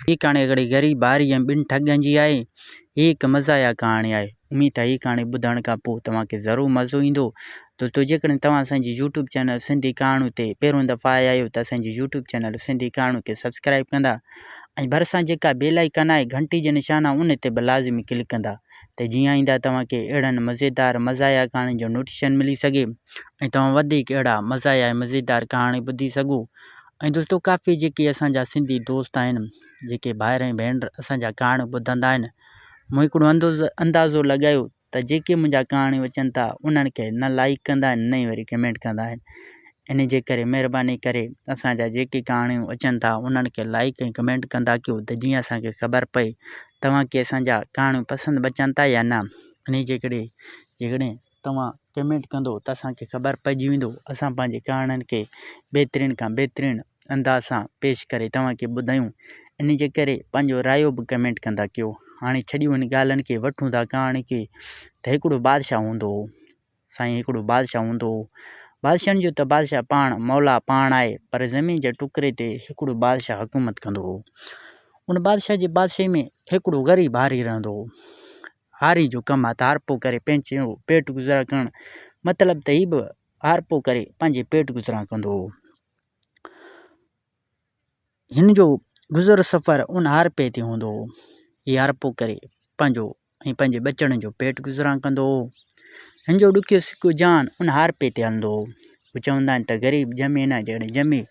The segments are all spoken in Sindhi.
هي ڪهاڻي هڪڙي غريب هاري ۽ ٻن ٺڳن جي آهي. هي هڪ مزاحيه ڪهاڻي آهي. اميد ته هي ڪهاڻي ٻڌڻ کان پوء توهان کي ضرور مزو ايندو. دوستو جيڪڏهن توهان اسان جي يوٽيوب چينل سنڌي ڪهاڻيون تي پهريون دفعو آيا آهيو ته اسان جي يوٽيوب چينل سنڌي ڪهاڻيون کي سبسڪرائيب ڪندا ۽ ڀرسان جيڪا بيل آئيڪن آهي گهنٽي جي نشان آهي ان تي به لازمي ڪلڪ ڪندا ته جيئن آئنده توهان کي اهڙن مزيدار مزاحيه ڪهاڻين جو نوٽيفڪيشن ملي سگهي ۽ توهان وڌيڪ اهڙا مزاحيه ۽ مزيدار ڪهاڻي ٻڌي سگهو. ۽ دوستو ڪافي جيڪي اسان جا سنڌي دوست آهن جيڪي ڀائر ۽ ڀينر اسان جا ڪهاڻيون ٻڌندا آهن مون هڪڙو اندازو لڳايو ته جيڪي منهنجا ڪهاڻيون اچن ٿا انهن کي نه لائڪ ڪندا آهن نه ئي وري ڪمينٽ ڪندا آهن ان جي ڪري مهرباني ڪري اسان جا جيڪي ڪهاڻيون اچن ٿا انهن کي لائڪ ۽ ڪمينٽ ڪندا ڪيو ته جيئن اسان کي خبر پئي توهان کي اسان جا ڪهاڻيون پسند به اچن ٿا يا نه ان جي ڪري جيڪڏهن توهان ڪمينٽ ڪندو ته اسان کي خبر پئجي ويندو اسان پنهنجي ڪهاڻين کي بهترين کان بهترين انداز سان پيش ڪري توهان کي ٻڌايون ان جي ڪري پنهنجو رايو به ڪمينٽ ڪندا ڪيو هاڻي ڇڏيون ان ڳالهين کي وٺون ٿا ڪهاڻي کي ته هڪڙو بادشاهه هوندو هو سائين هڪڙو بادشاهه هوندو هو بادشاهن جو ته بادشاهه پاڻ مولا پاڻ آهي پر زمين جي ٽڪري تي هڪڙو بادشاهه حڪومت ڪندو هو ان بادشاهه جي بادشاهي ۾ هڪڙو غريب هاري رهندو هو هاري جو ڪم آ ته هارپو ڪري پنهنجو پيٽ گذران ڪرڻ مطلب ته هي به هارپو ڪري پنهنجي پيٽ گذران ڪندو هو. هن جو گذر سفر ان هارپي تي هوندو هو. هي هارپو ڪري پنهنجو ۽ پنهنجي ٻچڙن جو پيٽ گذران ڪندو هو. هن جو ڏکيو سکيو جان ان هارپي تي هلندو هو. هو چوندا آهن ته غريب ڄمي نه جيڪڏهن ڄمي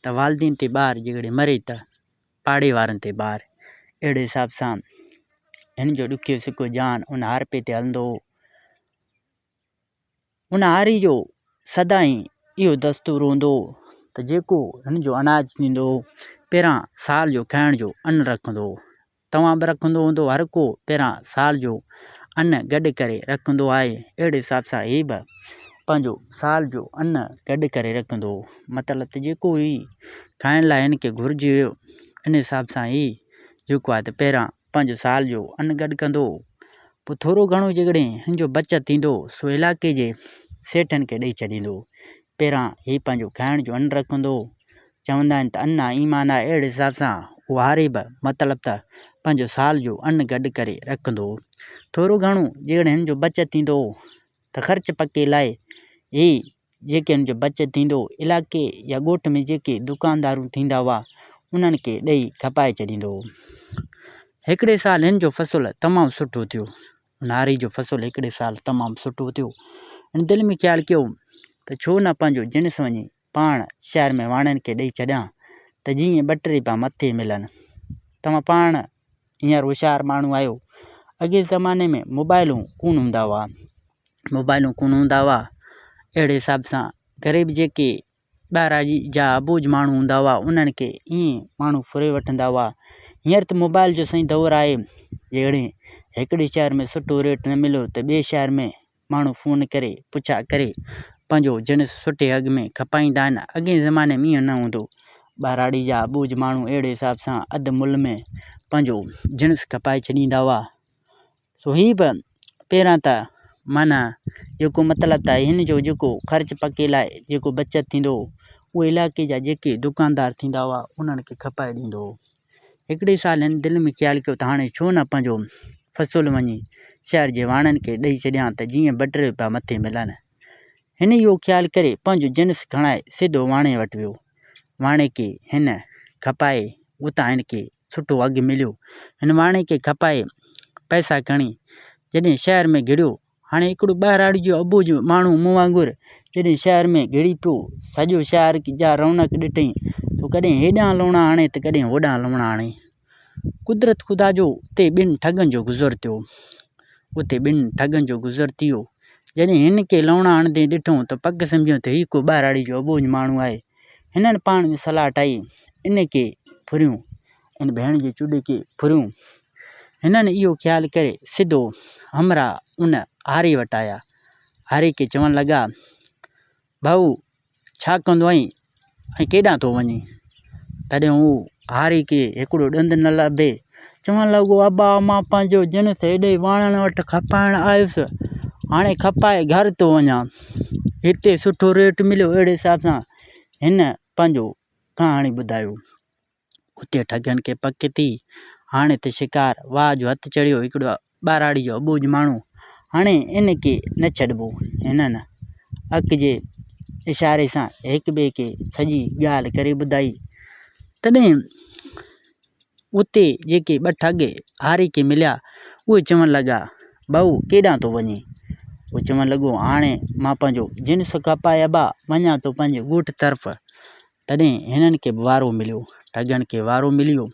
ته والدين تي ٻار جيڪڏهن مري ته پاڙي وارن تي بار. اهڙي حساب سان هن جو ڏکيو سکيو جان ان هارپي تي هلندو هو. ان هاري جو سدائين اهو دستور هوندو هو ته جيڪو هن جو اناج ٿيندو هو پهريان سال جو کائڻ جو ان رکندو هو. توهان به رکندو هوندو هر ڪو پهريان سال جو ان گڏ ڪري رکندو آهي اهڙي حساب سان هي به پنهنجو سال جو ان گڏ ڪري رکندو هو مطلب ته جيڪو هي کائڻ لاء هن کي گهرجي هيو ان حساب سان هي جيڪو آهي ته پهريان پنهنجو سال جو ان گڏ ڪندو هو پوء ٿورو گهڻو جيڪڏهن هن جو بچت ٿيندو هو سو علائقي جي سيٺن کي ڏئي ڇڏيندو هو پهريان هي پنهنجو کائڻ جو ان رکندو هو چوندا آهن ته ان آ ايمان آ اهڙي حساب سان اهو هاري به مطلب ته پنهنجو سال جو ان گڏ ڪري رکندو هو. ٿورو گهڻو جيڪڏهن هن جو بچت ٿيندو هو ته خرچ پکي لاء هي جيڪي هن جو بچت ٿيندو هو علائقي يا ڳوٺ ۾ جيڪي دڪاندارون ٿيندا هئا انهن کي ڏئي کپائي ڇڏيندو هو. هڪڙي سال هن جو فصل تمام سٺو ٿيو. ان هاري جو فصل هڪڙي سال تمام سٺو ٿيو. هن دل ۾ خيال ڪيو ته ڇو نه پنهنجو جنس وڃي پاڻ شهر ۾ واڻين کي ڏئي ڇڏيان ته جيئن ٻه ٽي رپيا مٿي ملن. توهان پاڻ هينئر هوشيار ماڻهو آهيو. اڳئين زماني ۾ موبائلون ڪونه هوندا هئا. موبائلون ڪونه هوندا هئا. اهڙي حساب سان غريب جيڪي ٻهراڙي جا اٻوجهه ماڻهو هوندا هئا انهن کي ائين ماڻهو ڦري وٺندا هئا. هينئر ته موبائل جو سائين دور آهي. جيڪڏهن هڪڙي شهر ۾ سٺو ريٽ نه مليو ته ٻئي شهر ۾ ماڻهو فون ڪري پڇا ڪري پنهنجو جنس سٺي اگهه ۾ کپائيندا آهن اڳئين زماني ۾ ائين نه هوندو ٻهراڙي جا اٻوجهه ماڻهو اهڙي حساب سان اڌ ملهه ۾ پنهنجو جنس کپائي ڇڏيندا هئا سو هي به پهريان ته معنيٰ جيڪو مطلب ته هن جو جيڪو خرچ پکي لاء جيڪو بچت ٿيندو هو اهو علائقي جا جيڪي دڪاندار ٿيندا هئا انهن کي کپائي ڏيندو هو هڪڙي سال هن دل ۾ خيال ڪيو ته هاڻي ڇو نه پنهنجو فصل وڃي شهر جي واڻين کي ڏئي ڇڏيان ته جيئن ٻه ٽي رپيا مٿي ملن. هن اهو خيال ڪري پنهنجو جنس کڻائي سڌو واڻي وٽ ويو. واڻي کي هن کپائي اتان هن کي سٺو اگهه مليو. هن واڻي کي کپائي پئسا کڻي جڏهن شهر ۾ گهڙيو هاڻي هڪڙو ٻهراڙي جو اٻوجهه ماڻهو مون وانگر جڏهن شهر ۾ گهڙي پيو، سڄو شهر جا رونق ڏٺئين، سو ڪڏهن هيڏانهن لوڻا هڻي ته ڪڏهن هوڏانهن لوڻا هڻي. قدرت خدا جو اتي ٻن ٺڳن جو گذر ٿيو. اتي ٻن ٺڳن جو گذر ٿي ويو. جڏهن هن کي لوڻا هڻندي ڏٺو ته پڪ سمجهيو ته هي ڪو ٻهراڙي جو اٻوجهه ماڻهو آهي. هنن پاڻ ۾ صلاح ٺاهي، ان کي ڦريون. ان ڀيڻ جي چوڏي کي ڦريون. هنن اهو خيال ڪري سڌو همراهه ان هاري وٽ آيا. هاري کي چوڻ لڳا، ڀائو ڇا ڪندو آهين ۽ ڪيڏانهن ٿو وڃين؟ تڏهن هو هاري کي هڪڙو ڏند نه لڀي. چوڻ لڳو، ابا مان پنهنجو جنس هيڏي واڻڻ وٽ کپائڻ آيس، هاڻي کپائي گهر ٿو وڃان. هتي سٺو ريٽ مليو. اهڙي حساب سان هن پنهنجو ڪهاڻي ٻڌايو. اتي ٺڳن کي پڪ ٿي، هاڻي ته شڪار واهه جو هٿ چڙهيو، هڪڙو ٻهراڙي جو اٻوجهه ماڻهو، هاڻي ان کي نه ڇڏبو. هنن اک جي اشاري سان هڪ ٻئي کي سڄي ڳالهه ڪري ٻڌائي. تڏهن اتي جيڪي ٻه ٺڳ هاري کي مليا، اهي چوڻ لڳا، ڀائو ڪيڏانهن ٿو وڃين؟ هو چوڻ لڳو، هاڻي مان پنهنجو جنس کپائي ابا وڃان ٿو پنهنجي ڳوٺ طرف. تڏهن هنن کي به وارو مليو. ٺڳن کي وارو مليو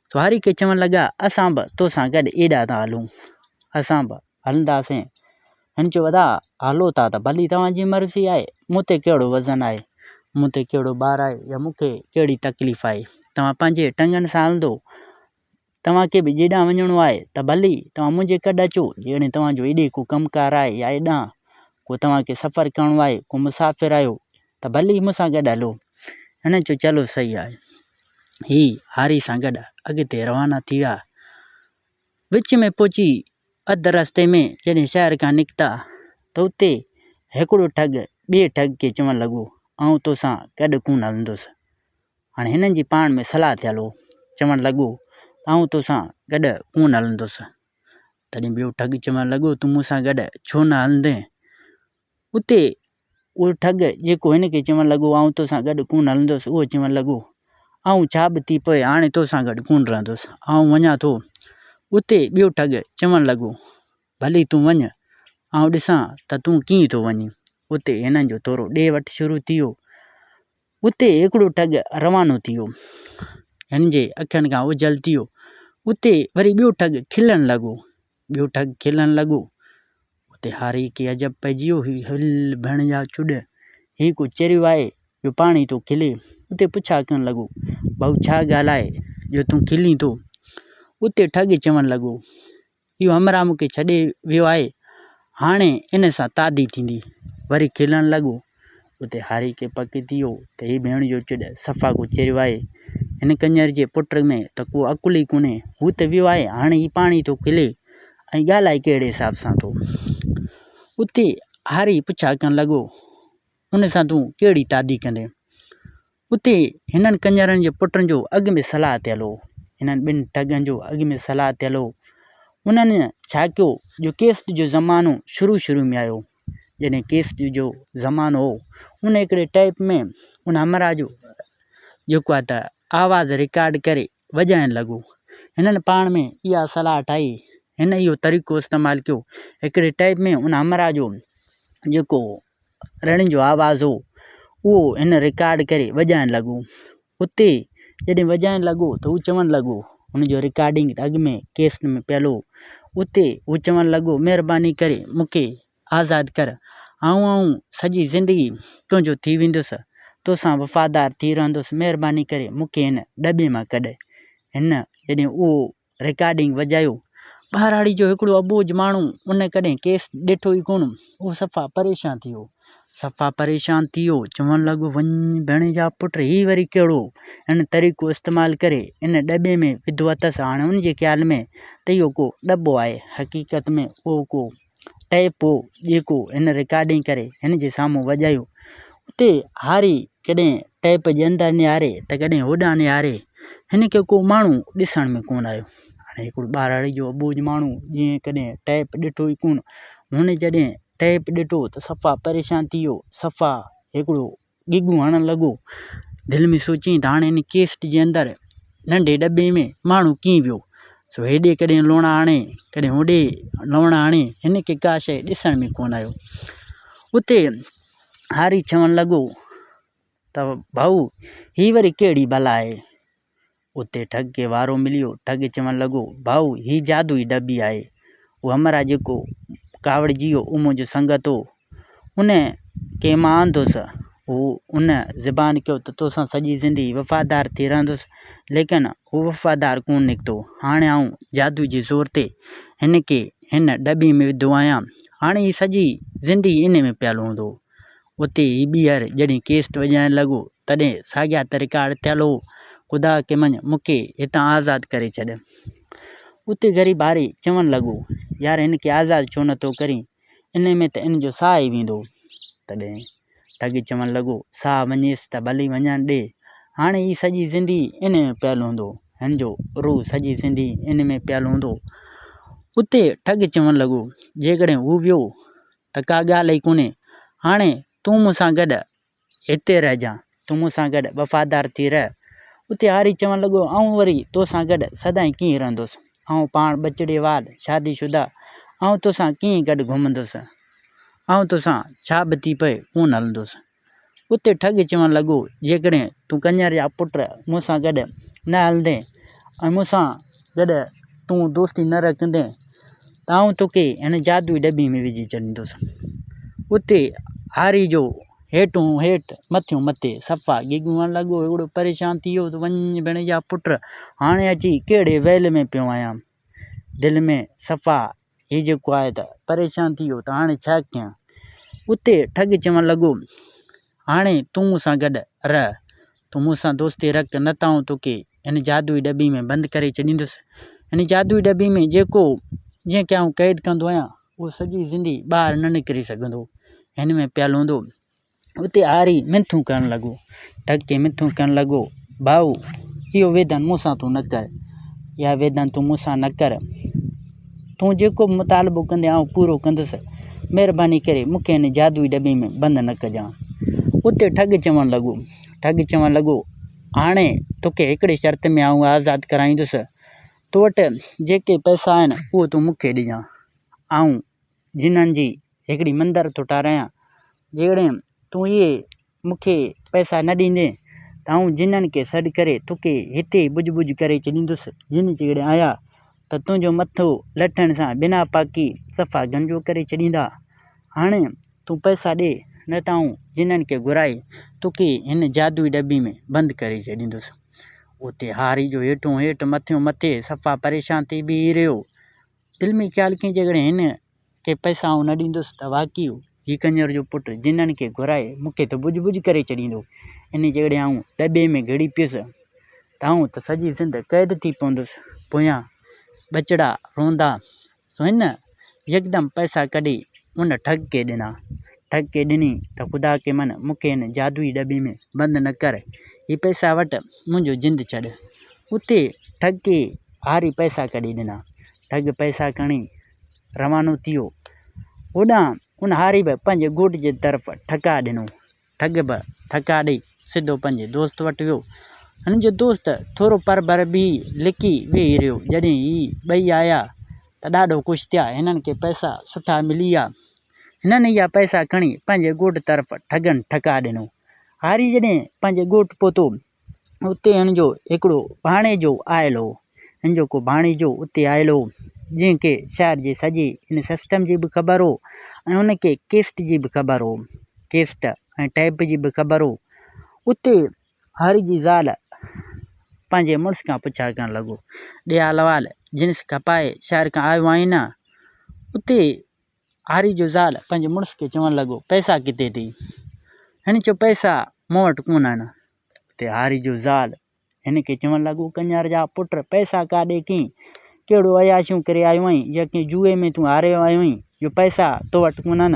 ته هاري کي چوڻ لڳا، اسان به توسان گڏ ايڏا ٿا هلون، اسان به هلنداسين. هن چيو، ادا هلو ٿا ته ڀلي توهان جي مرضي آهي، مون تي ڪهڙو وزن آهي، مون تي ڪهڙو بار آهي يا مون کي ڪهڙي تڪليف آهي، توهان پنهنجي ٽنگن سان هلندو، توهان کي به جيڏانهن وڃڻو آهي ته ڀلي توهان منهنجي ڪڍ اچو، جيڪڏهن توهان جو ايڏي ڪو ڪم ڪار آهي يا ايڏانهن ڪو توهان کي سفر ڪرڻو آهي، ڪو مسافر آهيو ته ڀلي مون سان گڏ هلو. هن چيو چلو صحيح آهي. هي هاري سان گڏ اڳتي روانا ٿي ويا. وچ ۾ پهچي اڌ رستي ۾ جڏهن شهر کان نڪتا ته اتي هڪڙو ٺڳ ٻئي ٺڳ کي چوڻ لڳو، آئون توسان گڏ ڪونه هلندس. هاڻي هنن جي پاڻ ۾ صلاح ٿيل هو. چوڻ لڳو ته آئون توسان گڏ ڪونه هلندس. تڏهن ٻيو ٺڳ چوڻ لڳو تون مون سان گڏ ڇو نه هلندين؟ اتي اهو ٺڳ جيڪو هن کي چوڻ لڳو آئون توسان گڏ ڪونه هلندس اهو چوڻ لڳو آئون ڇا به ٿي پوي هاڻي توسان گڏ ڪونه رهندس آئون وڃان ٿو. اتي ٻيو ٺڳ چوڻ لڳو ڀلي تون وڃ آئون ڏسان ته تون ڪيئن ٿو وڃين. اتي هنن جو ٿورو ڏي وٺ شروع ٿي ويو. اتي هڪڙو ٺڳ روانو ٿي ويو. هن جي اکين کان اوجهل ٿي ويو. اتي وري ٻيو ٺڳ کلڻ لڳو. ٻيو ٺڳ کلڻ لڳو. اتي هاري کي عجب پئجي ويو. هي هل ڀيڻ جا چڏ، هي ڪو چريو آهي جو پاڻ ئي ٿو کلي. اتي پڇا ڪرڻ لڳو، ڀائو ڇا ڳالهه آهي جو تون کلين ٿو؟ اتي ٺڳ چوڻ لڳو، اهو همراهه مون کي ڇڏي ويو آهي، هاڻي ان سان تعدي ٿيندي. وري کلڻ لڳو. اتي هاري کي پڪ ٿي ويو ته هي ڀيڻ جو چڏ صفا ڪو چريو آهي. هن ڪڃر جي پٽ ۾ ته ڪو عقل ئي ڪونهي. هو ته ويو آهي، هاڻي هي پاڻ ئي ٿو کلي ۽ ڳالهائي ڪهڙي حساب سان ٿو. اتي هاري پڇا ڪرڻ لڳو، ان سان تون ڪهڙي تعدي ڪندين؟ اتي هنن ڪڃرن جي پٽن جو اڳ ۾ صلاح ٿيل هو. هنن ٻن ٺڳن جو اڳ ۾ صلاح ٿيل هو. انهن ڇا ڪيو جو ڪيسٽ جو زمانو شروع شروع ۾ آيو. جڏهن ڪيسٽ جو زمانو هو، ان هڪڙي ٽيپ ۾ ان همراهه جو جيڪو آهي ته آواز رڪارڊ ڪري وڄائڻ لڳو. هنن پاڻ ۾ اها صلاح ٺاهي، هن اهو طريقو استعمال ڪيو، هڪڙي ٽيپ ۾ ان همراهه جو جيڪو رڙين جو آواز هو اهو هن رڪارڊ ڪري وڄائڻ لڳو. اتي جڏهن وڄائڻ لڳو ته هو چوڻ لڳو هن جو رڪارڊنگ اڳ ۾ ڪيسٽ ۾ پيل هو اتي هو چوڻ لڳو مهرباني ڪري مون کي آزاد ڪر آئون سڄي زندگي تنهنجو ٿي ويندس توسان وفادار ٿي رهندس مهرباني ڪري مون کي هن دٻي مان ڪڍ هن جڏهن اهو رڪارڊنگ وڄايو. ٻهراڙي جو هڪڙو اٻوجهه ماڻهو ان ڪڏهن ڪيس ڏٺو ئي ڪونه. اهو صفا پريشان ٿي ويو. صفا پريشان ٿي ويو. چوڻ لڳو وڃ ڀيڻي جا پٽ هي وري ڪهڙو هن طريقو استعمال ڪري ان ڏٻي ۾ وڌو اٿس. هاڻي ان جي خيال ۾ ته اهو ڪو ڏٻو آهي. حقيقت ۾ اهو ڪو ٽيپ هو جيڪو هن رڪارڊنگ ڪري هن جي سامهون وڄايو. اتي هاري ڪڏهن ٽيپ جي اندر نهاري ته ڪڏهن هوڏانهن نهاري. هن کي ڪو ماڻهو ڏسڻ ۾ ڪونه آيو. هاڻي هڪڙو ٻهراڙي جو اٻوجهه ماڻهو جنهن ڪڏهن ٽيپ ڏٺو ئي ڪونه، هن جڏهن ٽيپ ڏٺو ته صفا پريشان ٿي ويو، صفا هڪڙو گگهون هڻڻ لڳو. دل ۾ سوچيائين ته هاڻي هن ڪيسٽ جي اندر ننڍي ڏٻي ۾ ماڻهو ڪيئن ويو؟ سو هيڏي ڪڏهن لوڻا هڻي، ڪڏهن هوڏي لوڻا هڻي، هن کي ڪا شيء ڏسڻ ۾ ڪونه آيو. اتي هاري چوڻ لڳو ته ڀائو هي وري ڪهڙي بلا آهي؟ اتي ٺڳ کي وارو مليو. ٺڳ چوڻ لڳو، ڀائو هي جادوئي ڊٻي آهي. اهو همراهه جيڪو ڪاوڙجي ويو، اهو منهنجو سنگت هو. ان کي مان آندس. هو ان زبان ڪيو ته توسان سڄي زندگي وفادار ٿي رهندس، ليڪن هو وفادار ڪونه نڪتو. هاڻي آئون جادو جي زور تي هن کي هن ڊٻي ۾ وڌو آهيان. هاڻي هي سڄي زندگي انهي ۾ پيل هوندو. اتي هي ٻيهر جڏهن ڪيسٽ وڄائڻ لڳو، تڏهن ساڳيا طريقا ٿيل هو، خدا کي مڃ، مون کي هتان آزاد ڪري ڇڏ. اتي غريب هاري چوڻ لڳو، يار هن کي آزاد ڇو نٿو ڪرين، انهي ۾ ته ان جو ساهه ئي ويندو. تڏهن ٺڳ چوڻ لڳو، ساهه وڃيس ته ڀلي وڃڻ ڏي، هاڻي هي سڄي زندگي ان ۾ پيل هوندو، هن جو روح سڄي زندگي ان ۾ پيل هوندو. اتي ٺڳ چوڻ لڳو، جيڪڏهن هو ويو ته ڪا ڳالهه ئي ڪونهي، هاڻي تون مون سان گڏ هتي رهجان، تون مون سان گڏ وفادار ٿي رهه. اتي هاري چوڻ لڳو، آئون وري تو سان گڏ سدائين ڪيئن رهندس؟ آئون پاڻ ٻچڙي وال، شادي شده، آئون تو سان ڪيئن گڏ گهمندس؟ آئون تو سان ڇا به ٿي پئي ڪونه هلندس. اتي ٺڳ چوڻ لڳو، جيڪڏهن تون ڪڃر جا پٽ مون سان گڏ نه هلندين ۽ مون سان گڏ تون دوستي نه رکندين ته آئون توکي هن جادوئي ڏٻي ۾ وجهي ڇڏيندس. اتي هاري جو هيٺون هيٺ مٿيون مٿي صفا گيگون هڻڻ لڳو. هڪڙو پريشان ٿي ويو ته وڃ ڀيڻ جا پٽ هاڻي اچي ڪهڙي ويل ۾ پيو آهيان. دل ۾ صفا هي جيڪو آهي ته پريشان ٿي ويو ته هاڻي ڇا ڪيان. اتي ٺڳ چوڻ لڳو، هاڻي تون مون سان گڏ رهه، تون مون سان دوستي رک نه ته آئون توکي هن جادوئي ڏٻي ۾ بند ڪري ڇڏيندس. هن جادوئي ڏٻي ۾ جيڪو جنهن کي آئون قيد ڪندو آهيان اهو سڄي زندگي ٻاهر نه نڪري سگهندو، هن ۾ پيل هوندو. اتي هاري منٿون ڪرڻ لڳو، ٺڳ کي منٿون ڪرڻ لڳو، ڀائو اهو ويڌن مون سان تون نه ڪر، اها ويڌن تون مون سان نه ڪر، تون جيڪو به مطالبو ڪندين آئون پورو ڪندس، مهرباني ڪري مون کي هن جادوئي ڏٻي ۾ بند نه ڪجان. اتي ٺڳ چوڻ لڳو، ٺڳ چوڻ لڳو، هاڻي توکي هڪڙي شرط ۾ آئون آزاد ڪرائيندس، تو وٽ جيڪي پئسا آهن اهو تون مون کي ڏجان، آئون جنن جي هڪڙي مندر ٿو ٺارايان، جيڪڏهن تون اهي مون کي پئسا نه ڏيندين ته آئون جنن کي سڏ ڪري توکي هتي ئي ٻجهه ٻجهه ڪري ڇڏيندس، جن جيڪڏهن آيا ته تنهنجو مٿو لٺن سان بنا پاڪي صفا گنجو ڪري ڇڏيندا، هاڻي تون پئسا ڏي نه ته آئون جنن کي گهرائي توکي هن جادوئي ڏٻي ۾ بند ڪري ڇڏيندس. اتي هاري جو هيٺون هيٺ مٿيون مٿي صفا پريشان ٿي بيهي رهيو. دل ۾ خيال ڪيائين جيڪڏهن هن کي پئسا آئون نه ڏيندس ته واقعي هي ڪڃر جو پٽ جنن کي گهرائي مون کي ته ٻجهه ٻجهه ڪري ڇڏيندو. انهي جيڪڏهن آئون ڏٻي ۾ گهڙي پيس ته آئون ته سڄي زند قيد ٿي پوندس. پويان ٻچڙا روندا. سو هن يڪدم پئسا ڪڍي ان ٺڳ کي ڏنا. ٺڳ کي ڏني ته خدا کي من مون کي هن جادوئي ڏٻي ۾ بند نه ڪر. هي پئسا وٺ منهنجو جند ڇڏ. اتي ٺڳ کي هاري پئسا ڪڍي ڏنا. ٺڳ پئسا کڻي روانو ٿي ويو. هوڏانهن ان هاري به پنهنجي ڳوٺ جي طرف ٺڪاء ڏنو. ٺڳ به ٺڪاء ڏئي سڌو پنهنجي دوست وٽ ويو. هن جو دوست ٿورو پرڀر بيهي لڪي ويهي رهيو. جڏهن هي ٻئي آيا ته ڏاڍو خوش ٿيا. هنن کي پئسا سٺا ملي ويا. هنن اها پئسا کڻي پنهنجي ڳوٺ طرف ٺڳن ٺڪاء ڏنو. هاري جڏهن پنهنجي ڳوٺ پهتو اتي هن جو هڪڙو ڀاڻيجو آيل هو. هن جو ڪو ڀاڻيجو اتي آيل هو، جنهن کي شهر جي سڄي ان سسٽم جي به خبر هو ۽ ان کي ڪيسٽ جي به خبر هو، ڪيسٽ ۽ ٽيپ جي به خبر هو. اتي هاري جي زال پنهنجي مڙس کان پڇا ڪرڻ لڳو، ڏي حال احوال، جنس کپائي شهر کان آيو آهين نه؟ اتي هاري جو زال پنهنجي مڙس کي چوڻ لڳو، پئسا ڪٿي اٿئي؟ هن چيو، پئسا مون وٽ ڪونه آهن. اتي هاري جو زال هن کي چوڻ لڳو، ڪڃر جا پٽ پئسا ڪاڏي ڪئين؟ ڪهڙو عياشيون ڪري آيو آهين يا ڪنهن جوئي ۾ تون هاريو آيو آهين جو پئسا تو وٽ ڪونهن؟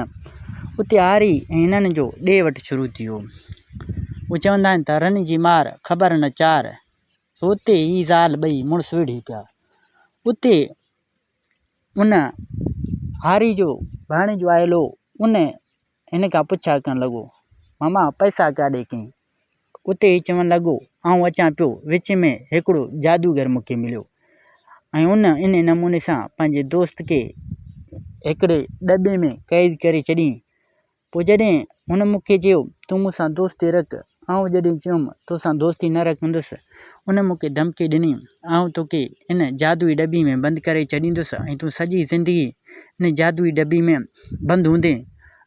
اتي هاري ۽ هنن جو ڏي وٺ شروع ٿي ويو. هو چوندا آهن ته رن جي مار خبر نه چار. سو اتي هي زال ٻئي مڙس وڙهي پيا. اتي ان هاري جو ڀاڻيجو آيل هو ان هن کان پڇا ڪرڻ لڳو، ماما پئسا ڪاڏي ڪئين؟ اتي هي چوڻ لڳو، آئون اچان پيو، وچ ۾ هڪڙو جادوگر مون کي مليو ۽ ان انهي نموني سان پنهنجي دوست کي هڪڙي ڏٻي ۾ قيد ڪري ڇڏيائين. پوء جڏهن هن مون کي چيو، تون مون سان دوستي رک، آئون جڏهن چيم، توسان دوستي نه رکندس، ان مون کي ڌمڪي ڏني، آئون توکي ان جادوئي ڏٻي ۾ بند ڪري ڇڏيندس ۽ تون سڄي زندگي ان جادوئي ڏٻي ۾ بند هوندين.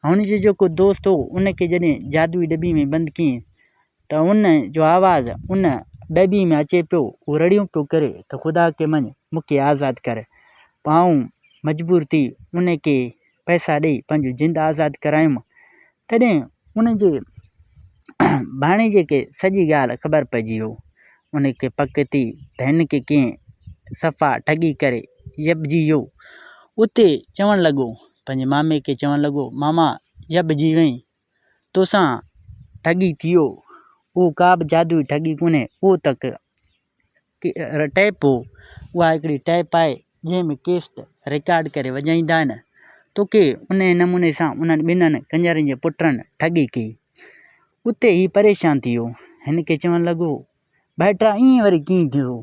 هن جو جيڪو دوست هو، ان کي جڏهن جادوئي ڏٻي ۾ بند ڪيائين ته ان جو آواز ان ڏٻي ۾ اچي پيو، هو رڙيون پيو ڪري ته خدا کي مڃ، مون کي آزاد ڪر. پوء آئون مجبور ٿي ان کي پئسا ڏئي پنهنجو جند آزاد ڪرايم. تڏهن ان جي ڀاڻيجي کي سڄي ڳالهه خبر پئجي ويو. ان کي پڪ ٿي ته هن کي ڪنهن صفا ٺڳي ڪري يٻجي ويو. اتي چوڻ لڳو، پنهنجي مامي کي چوڻ لڳو، ماما يٻجي وئين، توسان ٺڳي ٿي ويو. اهو ڪا به جادوئي ٺڳي ڪونهي، اهو ته ٽيپ هو، اها هڪڙي ٽيپ آهي، جنهن ۾ ڪيسٽ رڪارڊ ڪري وڄائيندا آهن. توکي انهيء نموني سان انهن ٻنهن ڪنجرن جي پٽن ٺڳي ڪئي. اتي هي پريشان ٿي ويو. هن کي چوڻ لڳو، ڀائٽا ائين وري ڪيئن ٿيندو؟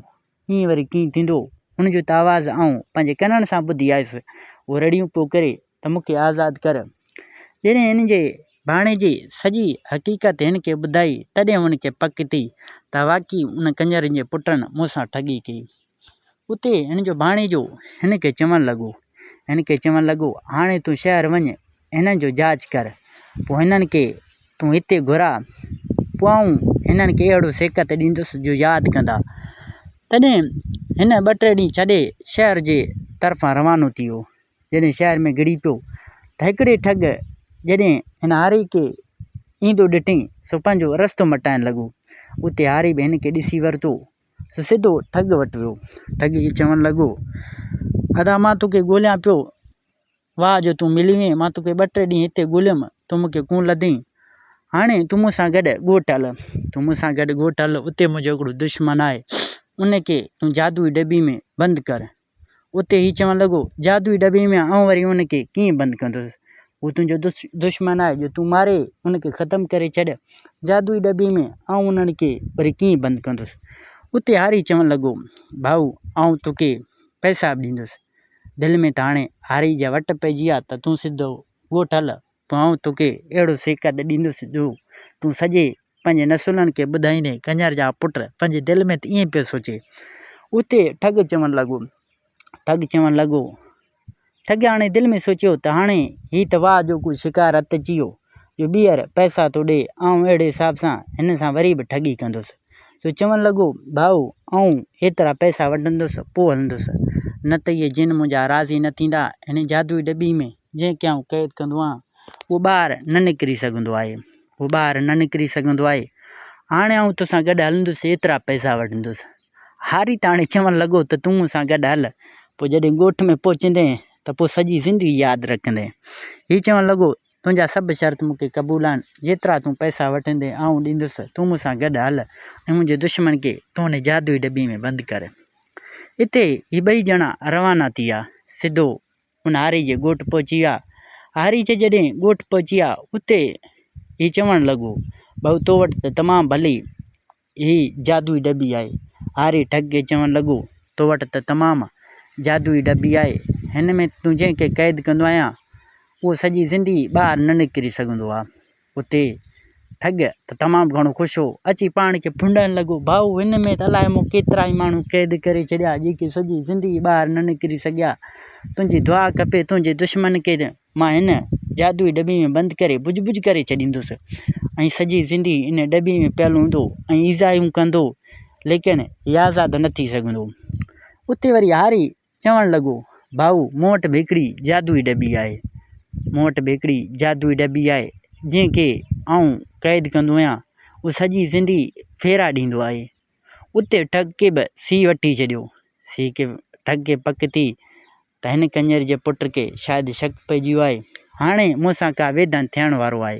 ائين وري ڪيئن ٿيندو؟ هن جو ته آواز آئون پنهنجي ڪنن سان ٻڌي آيس. هو رڙيون پيو ڪري ته مون کي آزاد ڪر. جڏهن هن جي ڀاڻيجي سڄي حقيقت هن کي ٻڌائي، تڏهن هن کي پڪ ٿي ته واقعي ان ڪنجرن جي پٽن مون سان ٺڳي ڪئي. اتي هن جو ڀاڻيجو هن کي چوڻ لڳو، هن کي چوڻ لڳو، هاڻي تون شهر وڃ، هنن جو جاچ ڪر، پوء هنن کي تون هتي گهراء، پوء آئون هنن کي اهڙو سيکت ڏيندس جو ياد ڪندا. تڏهن هن ٻه ٽي ڏينهن ڇڏي شهر جي طرفان روانو ٿي ويو. جڏهن شهر ۾ گهڙي پيو ته هڪڙي ٺڳ جڏهن هن هاري کي ايندو ڏٺئين سو پنهنجو رستو مٽائڻ لڳو. اتي هاري به هن کي ڏسي ورتو سو سڌو ٺڳ وٽ ويو. ٺڳ کي چوڻ لڳو، ادا مان توکي ڳوليان پيو، واهه جو تون ملي وئين، مان توکي ٻه ٽي ڏينهن هتي ڳوليم، تون مون کي ڪونه لڌين. هاڻي تون مون سان گڏ ڳوٺ هل، تون مون سان گڏ ڳوٺ هل، اتي منهنجو هڪڙو دشمن آهي، ان کي تون جادوئي ڊٻي ۾ بند ڪر. اتي هي چوڻ لڳو، جادوئي ڊٻي ۾ آئون وري ان کي ڪيئن بند ڪندس؟ هو تنهنجو دشمن آهي، جو تون ماري ان کي ختم ڪري ڇڏ. جادوئي ڊٻي ۾ آئون انهن کي وري ڪيئن بند ڪندس؟ اتي هاري چوڻ لڳو، ڀائو آئون توکي پئسا به ڏيندس. دل ۾ ته هاڻي هاري جا وٽ پئجي ويا ته تون سڌو ڳوٺ هل، پوء آئون توکي اهڙو سيکت ڏيندس جو تون سڄي پنهنجي نسلن کي ٻڌائيندين. ڪڃر جا پٽ پنهنجي دل ۾ ته ائين پيو سوچي. اتي ٺڳ چوڻ لڳو، ٺڳ چوڻ لڳو، ٺڳ هاڻي دل ۾ سوچيو ته هاڻي هي ته واهه جو ڪو شڪار هٿ اچي ويو جو ٻيهر پئسا ٿو ڏي، آئون اهڙي حساب سان هن سان وري به ٺڳي ڪندس. سو چوڻ لڳو، ڀائو آئون ايترا پئسا وٺندس پوء هلندس، نه ته اهي جن منهنجا راضي نه ٿيندا. هن جادوئي ڊٻي ۾ جنهن کي آئون قيد ڪندو آهيان، اهو ٻاهر نه نڪري سگهندو آهي. هو ٻاهر نه نڪري سگهندو آهي. هاڻي آئون توسان گڏ هلندس ايترا پئسا وٺندس. هاري ته هاڻي چوڻ لڳو ته تون مون سان گڏ هل، پوء جڏهن ڳوٺ ۾ پهچندين ته پوء سڄي زندگي ياد رکندين. هي چوڻ لڳو تنهنجا سڀ شرط مون کي قبول آهن، جيترا تون پئسا وٺندين آئون ڏيندس، تون مون سان گڏ هل ۽ منهنجي دشمن کي تون ان جادوئي ڊٻي ۾ بند ڪر. اتي هي ٻئي ڄڻا روانا ٿي ويا. سڌو ان هاري جي ڳوٺ پهچي ويا. هاري جي جڏهن ڳوٺ پهچي ويا اتي هي چوڻ لڳو، ڀائو تو وٽ ته تمام ڀلي هي جادوئي ڊٻي آهي. هاري ٺڳ کي چوڻ لڳو، تو وٽ ته تمام جادوئي ڊٻي آهي. هن ۾ تون جنهن کي قيد ڪندو آهيان اهو سڄي زندگي ٻاهر نه نڪري سگهندو آهي. اتي ٺڳ ته تمام گهڻو خوش هو، اچي پاڻ کي ڦنڊڻ لڳو، ڀائو هن ۾ ته الائي مون ڪيترائي ماڻهو قيد ڪري ڇڏيا، جيڪي سڄي زندگي ٻاهر نه نڪري سگهيا. تنهنجي دعا کپي، تنهنجي دشمن کي مان هن جادوئي ڊٻي ۾ بند ڪري بج بج ڪري ڇڏيندس ۽ سڄي زندگي ان ڊٻي ۾ پيل هوندو ۽ ايذايون ڪندو، ليڪن هي آزاد نه ٿي سگهندو. اتي وري هاري چوڻ لڳو، ڀائو مون وٽ به هڪڙي جادوئي ڊٻي آهي، مون وٽ به هڪڙي جادوئي ڊٻي آهي، جنهن کي آئون قيد ڪندو آهيان، اهو سڄي زندگي ڦيرا ڏيندو آهي. اتي ٺڳ کي به سيء وٺي ڇڏيو. سيء کي ٺڳ کي پڪ ٿي ته هن ڪڃر جي پٽ کي شايد شڪ پئجي ويو آهي، هاڻي مون سان ڪا ويڌن ٿيڻ وارو آهي.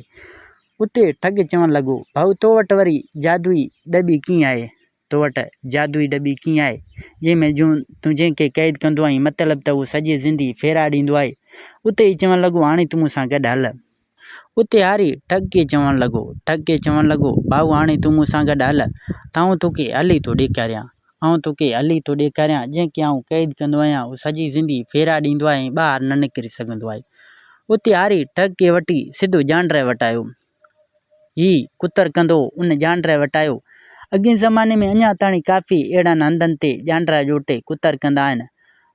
اتي ٺڳ چوڻ لڳو، ڀائو تو وٽ وري جادوئي ڊٻي ڪيئن آهي؟ تو وٽ جادوئي ڊٻي ڪيئن آهي، جنهن ۾ جون تون جنهن کي قيد ڪندو آهين، مطلب ته هو سڄي زندگي ڦيرا ڏيندو آهي. اتي هي چوڻ لڳو، هاڻي تون مون سان گڏ هل. اتي هاري ٺڳ کي چوڻ لڳو، ٺڳ کي چوڻ لڳو، ڀائو هاڻي تون مون سان گڏ هل ته آئون توکي هلي ٿو ڏيکاريان. آئون توکي هلي ٿو ڏيکاريان، جنهن کي آئون قيد ڪندو آهيان، هو سڄي زندگي ڦيرا ڏيندو آهي ۽ ٻاهر نه نڪري سگهندو آهي. اتي هاري ٺڳ کي وٺي سڌو جانڊهه وٽ آيو. هي ڪتر ڪندو ان جانڊري وٽ آيو. اڳئين زماني ۾ اڃا تاڻي ڪافي اهڙن هنڌن تي جانڊرا جوٽي ڪتر ڪندا آهن.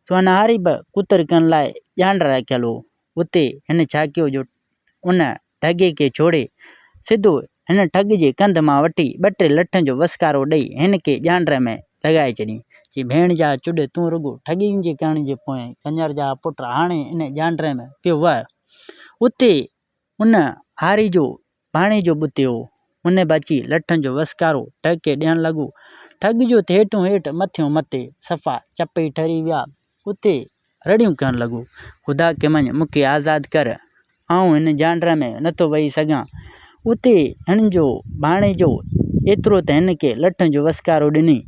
سو ان هاري به ڪتر ڪرڻ لاء جانڊرا رکيل هو. اتي هن ڇا ڪيو جو ان ڍڳي کي ڇوڙي سڌو هن ٺڳ جي ڪنڌ مان وٺي ٻه ٽي لٺن جو وسڪارو ڏئي هن کي جانڊري ۾ لڳائي ڇڏيائين. چي ڀيڻ جا چڏ تون رڳو ٺڳين جي ڪرڻ جي پوئين ڪڃر جا پٽ هاڻي ان جانڊري ۾ پيو وهه. اتي ان هاري جو ڀاڻيجو ٻتي هو. ان به اچي لٺن جو وسڪارو ٺڳ کي ڏيڻ لڳو. ٺڳ جو ته هيٺون هيٺ مٿيون مٿي، صفا چپ ئي ٺري ويا. اتي رڙيون ڪرڻ لڳو، خدا کي مڃ، مون کي آزاد ڪر، آئون هن جانڊري ۾ نٿو ويهي سگهان. اتي هن جو ڀاڻيجو ايترو ته هن کي لٺن جو وسڪارو ڏني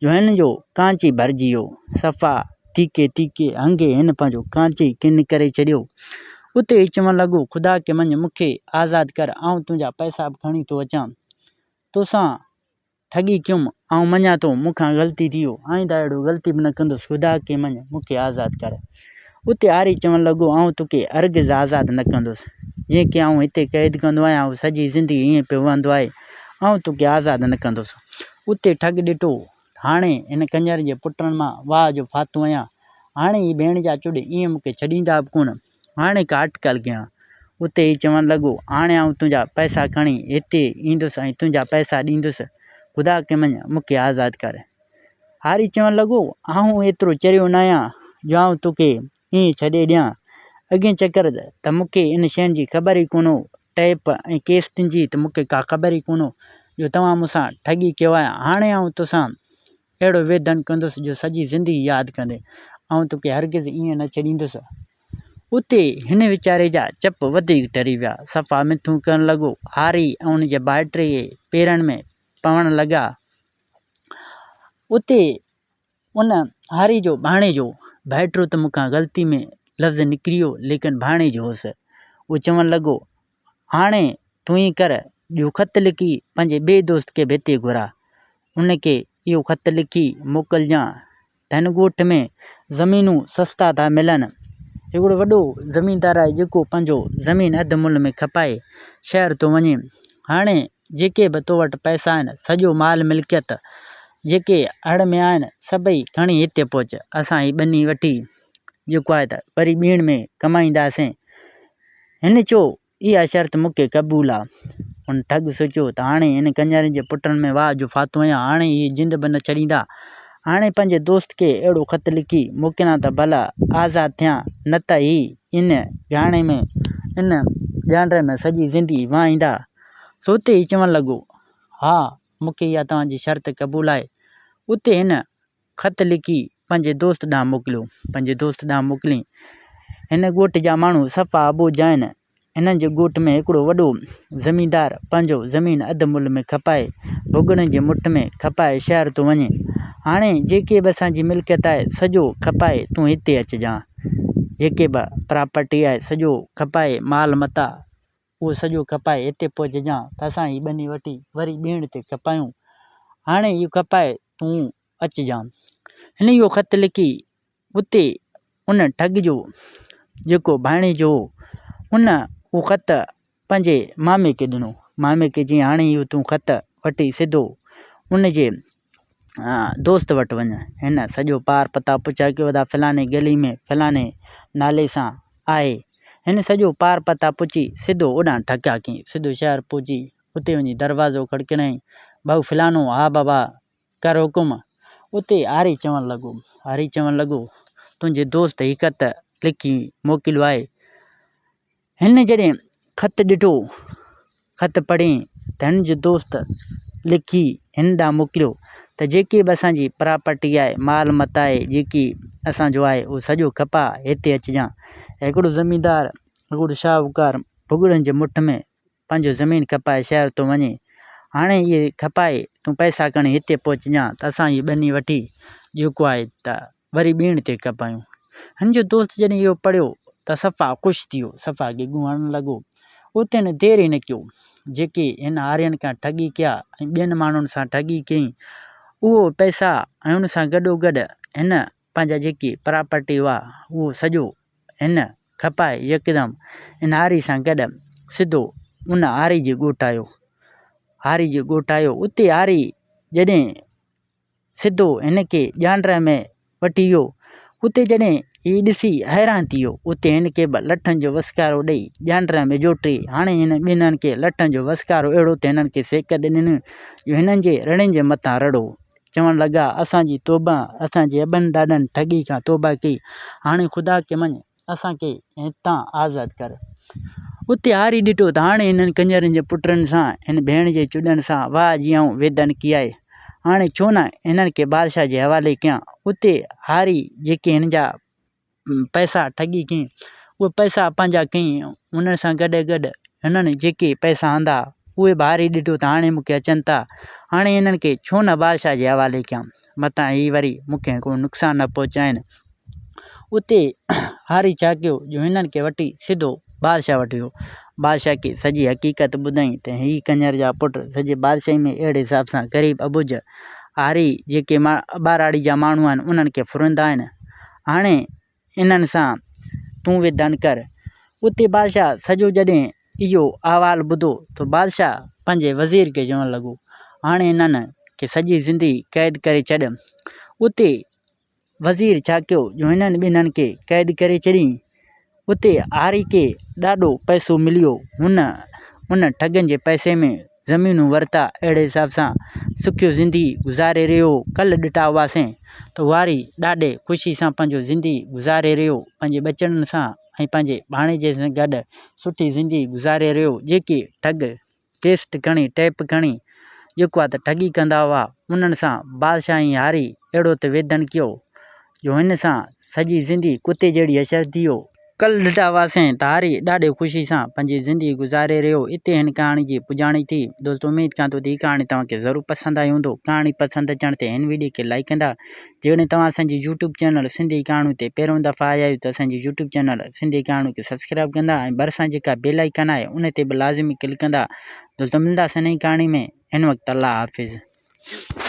جو هن جو ڪانچ ئي ڀرجي ويو. صفا تيکي تيکي هنگي هن پنهنجو ڪانچ ئي ڪن ڪري ڇڏيو. اتي ئي چوڻ لڳو، خدا کي مڃ مون کي آزاد ڪر، آئون تنهنجا پئسا به کڻي ٿو اچان. توسان ٺڳي ڪيم، آئون مڃان ٿو مون کان غلطي ٿي ويو، آئنده اهڙو غلطي به نه ڪندس، خدا کي مڃ مون کي آزاد ڪر. اتي هاري چوڻ لڳو، آئون توکي هرگز آزاد نه ڪندس. جنهن کي آئون هتي قيد ڪندو آهيان، هو سڄي زندگي ائين پيو وهندو آهي. آئون توکي آزاد نه ڪندس. اتي ٺڳ ڏٺو، هاڻي هن ڪڃر جي پٽن مان واهه جو ڦاٿو آهيان. هاڻي هي ڀيڻ جا چڙ ائين مون کي ڇڏيندا به ڪونه. هاڻي ڪا اٽڪل ڪيان. اتي هي چوڻ لڳو، هاڻي آئون تنهنجا پئسا کڻي هتي ايندس ۽ تنهنجا پئسا ڏيندس. خدا کي مڃ، مون کي آزاد ڪر. هاري چوڻ لڳو، آئون ايترو چريو ناهيان جو آئون توکي ائين ڇڏي ڏيان. اڳئين چڪر ته مون کي ان شين جي خبر ئي ڪونه هو. ٽيپ ۽ ڪيسٽن جي ته مون کي ڪا خبر ئي ڪونه جو توهان مون سان ٺڳي ڪيو آهي. هاڻي آئون توسان اهڙو ويڌن ڪندس جو سڄي زندگي ياد ڪندين. آئون توکي هرگز ائين نه ڇڏيندس. اتي هن ويچاري جا چپ وڌيڪ ٽري ويا. صفا منٿون ڪرڻ لڳو. هاري ۽ ان جي ڀائٽي جي پيرن ۾ پوڻ لڳا. اتي ان هاري جو ڀاڻيجو، ڀائٽو ته مون کان غلطي ۾ لفظ نڪري ويو ليڪن ڀاڻيجو هوس، اهو چوڻ لڳو، هاڻي تون ائين ڪر جو خط لکي پنهنجي ٻئي دوست کي به هتي گهراء، ان کي اهو خط لکي موڪلجان ته هن ڳوٺ ۾ زمينون سستا ٿا ملن. هڪڙو وڏو زميندار آهي جيڪو پنهنجو زمين اڌ ملهه ۾ کپائي شهر ٿو وڃي. هاڻي جيڪي به تو وٽ پئسا آهن، سڄو مال ملڪيت جيڪي هڙ ۾ آهن، سڀئي کڻي هتي پهچ. اسان هي ٻني وٺي جيڪو آهي ته وري ٻيڻ ۾ ڪمائينداسين. هن چيو، اها شرط مون کي قبول آ. هن ٺڳ سوچيو ته هاڻي هن ڪڃرين جي پٽن ۾ واهه جو ڦاٿو آهيان، هاڻي هي جند به نه ڇڏيندا. هاڻي پنهنجي دوست کي اهڙو خط لکي موڪليان ته ڀلا آزاد ٿيان، نه ته هي ان گهاڻي ۾، ان ڄانڊري ۾ سڄي زندگي وهائيندا. سو اتي هي چوڻ لڳو، ها، مون کي اها توهان جي شرط قبول آهي. اتي هن خط لکي پنهنجي دوست ڏانهن موڪليو. پنهنجي دوست ڏانهن موڪليائين. هن ڳوٺ جا ماڻهو صفا اٻوجهه آهن. هنن جي ڳوٺ ۾ هڪڙو وڏو زميندار پنهنجو زمين اڌ ملهه ۾ کپائي، ڀڳڙن جي مٺ ۾ کپائي شهر ٿو وڃي. هاڻي جيڪي به اسان جي ملڪيت آهي، سڄو کپائي تون هتي اچجان. جيڪي به پراپرٽي آهي، سڄو کپائي مال متاع اهو سڄو کپائي هتي پهچجان ته اسان هي ٻني وٺي وري ٻيڻ تي کپايون. هاڻي اهو کپائي تون اچجان. هن اهو خط لکي اتي ان ٺڳ جو جيڪو ڀاڻيجو هو، ان اهو خط پنهنجي مامي کي ڏنو. مامي کي چيائين هاڻي اهو تون خط وٺي سڌو ان جي دوست وٽ وڃ. هن سڄو پار پتا پڇا ڪيو ادا فلاڻي گلي ۾ فلاڻي نالي سان آهي. هن سڄو پار پتا پڇي سڌو اوڏانهن ٺڪيا ڪيائين. سڌو شهر پهچي اتي وڃي دروازو کڙڪايائين، ڀائو فلاڻو، ها بابا ڪر حڪم. اتي هاري چوڻ لڳو، هاري چوڻ لڳو، تنهنجي دوست هي خط لکي موڪليو آهي. هن جڏهن خط ڏٺو، خط پڙهي ته هن جو دوست لکي هن ڏانهن موڪليو ته جيڪي به اسان جي پراپرٽي آهي، مال متاع آهي، جيڪي اسان جو آهي اهو سڄو کپاء هتي اچجان. هڪڙو زميندار، هڪڙو شاهوڪار ڀڳڙن جي مٺ ۾ پنهنجو زمين کپائي شهر ٿو وڃي، هاڻي اهي کپائي تون پئسا کڻي هتي پهچجان ته اسان هي ٻني وٺي جيڪو آهي ته وري ٻيڻ تي کپايون. هن جو دوست جڏهن اهو پڙهيو ته صفا خوش ٿي ويو، صفا گيگون هڻڻ لڳو. اتي هن دير ئي نه ڪيو، جيڪي هن آرين کان ٺڳي ڪيا ۽ ٻين ماڻهن سان ٺڳي ڪيائين، اهو پئسا ۽ ان سان گڏوگڏ هن پنهنجا جيڪي پراپرٽي هئا، اهو سڄو هن کپائي يڪدم ان هاري سان گڏ سڌو ان هاري جي ڳوٺ آيو. هاري جي ڳوٺ آيو، اتي هاري جڏهن سڌو هن کي ڄانڊر ۾ وٺي ويو. اتي جڏهن هي ڏسي حيران ٿي ويو. اتي هن کي به لٺن جو وسڪارو ڏئي ڄانڊر ۾ جوٽي. هاڻي هن ٻنهن کي لٺن جو وسڪارو اهڙو ته هنن کي سيڪ ڏنن جو هنن جي رڙين جي مٿان رڙو. چوڻ لڳا، اسان جي توبه، اسان جي ابن ڏاڏن ٺڳي کان توبه ڪئي، هاڻي خدا کي مڃ، اسان کي هتان آزاد ڪر. اتي هاري ڏٺو ته هاڻي هنن ڪڃرن جي پٽن سان، هن ڀيڻ جي چڏن سان واهه جي آئون ويڌن ڪئي آهي. هاڻي ڇو نه هنن کي بادشاهه جي حوالي ڪيان. اتي هاري جيڪي هن جا پئسا ٺڳي ڪيائين، اهي پئسا پنهنجا ڪيائين. انهن سان گڏ گڏ هنن جيڪي پئسا آندا، اهي به هاري ڏٺو ته هاڻي مون کي اچن ٿا، هاڻي هنن کي ڇو نه بادشاهه جي حوالي ڪيان، متان هي وري مون کي ڪو نقصان نه پهچائين. اتي هاري ڇا ڪيو جو هنن کي وٺي سڌو بادشاهه وٽ ويو. بادشاهه کي سڄي حقيقت ٻڌائين ته هي ڪڃر جا پٽ سڄي بادشاهي ۾ اهڙي حساب سان غريب اٻوجهه هاري جيڪي ٻهراڙي جا ماڻهو آهن انهن کي ڦرندا آهن. هاڻي انهن سان تون ويڌن ڪر. اتي بادشاهه سڄو جڏهن اهو احوال ٻڌو ته بادشاهه پنهنجي وزير کي چوڻ لڳو، هاڻي انهن کي سڄي زندگي قيد ڪري ڇڏ. اتي وزير ڇا ڪيو جو هنن ٻنهن کي قيد ڪري ڇڏيائين. اتي هاري کي ڏاڍو پئسو مليو. هن ان ٺڳن جي پئسي ۾ زمينون ورتا. اهڙي حساب سان سکيو زندگي گذاري رهيو هو. ڪلهه ڏٺا هئاسين ته هاري ڏاڍي خوشي سان پنهنجو زندگي گذاري رهيو هو. پنهنجي ٻچڙن سان ۽ پنهنجي ڀاڻيجي سان گڏ سٺي زندگي گذاري رهيو هو. جيڪي ٺڳ ڪيسٽ کڻي، ٽيپ کڻي جيڪو آ ته ٺڳي ڪندا هئا، انهن سان بادشاهه ۽ هاري اهڙو ته ويڌن ڪيو جو هن سان سڄي زندگي ڪتي جهڙي حشر ٿي ويو. ڪل ڏٺا هئاسين ته هاري ڏاڍي خوشي سان پنهنجي زندگي گذاري رهيو هو. اتي هن ڪهاڻي جي پڄاڻي ٿي. دوستو اميد ڪيان ٿو ته هي ڪهاڻي توهان کي ضرور پسند آئي هوندو. ڪهاڻي پسند اچڻ تي هن وڊيو کي لائيڪ ڪندا. جيڪڏهن توهان اسان جي يوٽيوب چينل سنڌي ڪهاڻيون تي پهريون دفعا آيا آهيو ته اسان جي يوٽيوب چينل سنڌي ڪهاڻيون کي سبسڪرائب ڪندا ۽ ڀرسان جيڪا بيل آئيڪن آهي ان تي به لازمي ڪلڪ ڪندا. دوستو ملنداسين نئين ڪهاڻي ۾ هن وقت الله حافظ.